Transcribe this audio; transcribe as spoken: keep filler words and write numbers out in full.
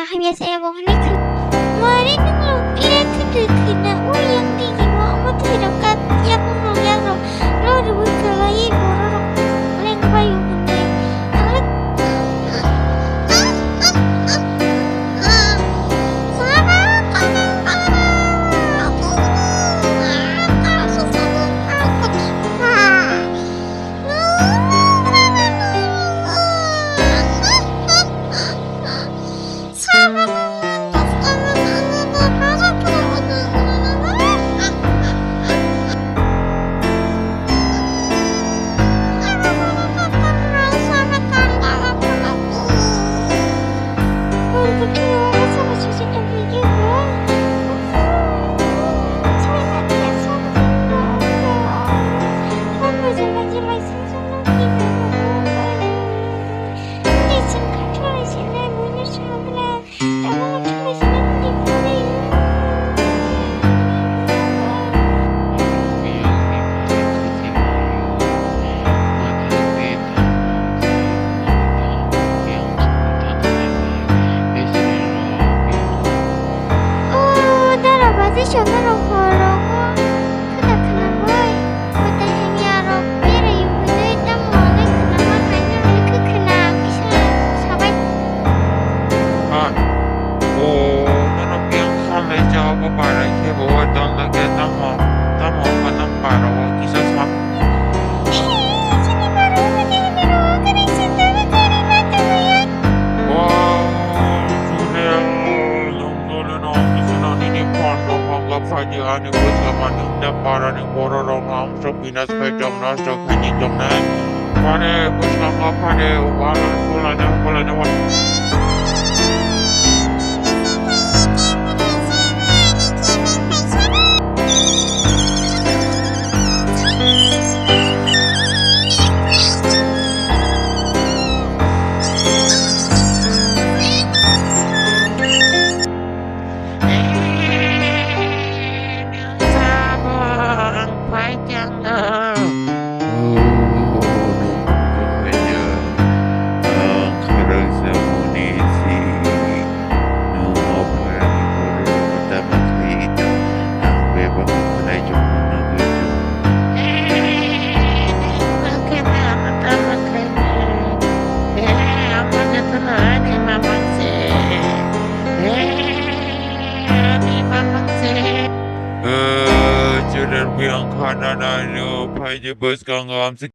Hamya saya bo hwnwi khna. Mare nung rok ira thwi thwi na o yang digi bo omo thwi rok kak yakung rok yang rok lo rwui kwlaiwi borok rok leng bai o hwnwi. Ang le O dara baji songno rok hor rogo khwna khwna bai. Kwtai hamya rok berai hwnwi tamo le khwnama khaina hwnwi khe khwna kisa sabai. Ha. O, nono khe khalai jawabo barai khe bo dol lage tamo, tamo khe nang bara o kisa sam. Chini bara o kwtai hamya rok kwrwi sitani kwrwi ma tongwi. O, Jurel, nong dole no kisa no nini phone no phone ga phaidi ani bwskango nini da para ni borok rok ang Sok binas khai tong na, sok khai ni tong na. Mane bwskango phade, wala, wala, wala, wala. Children, we are Canada, no, phaidi bwskango amsi.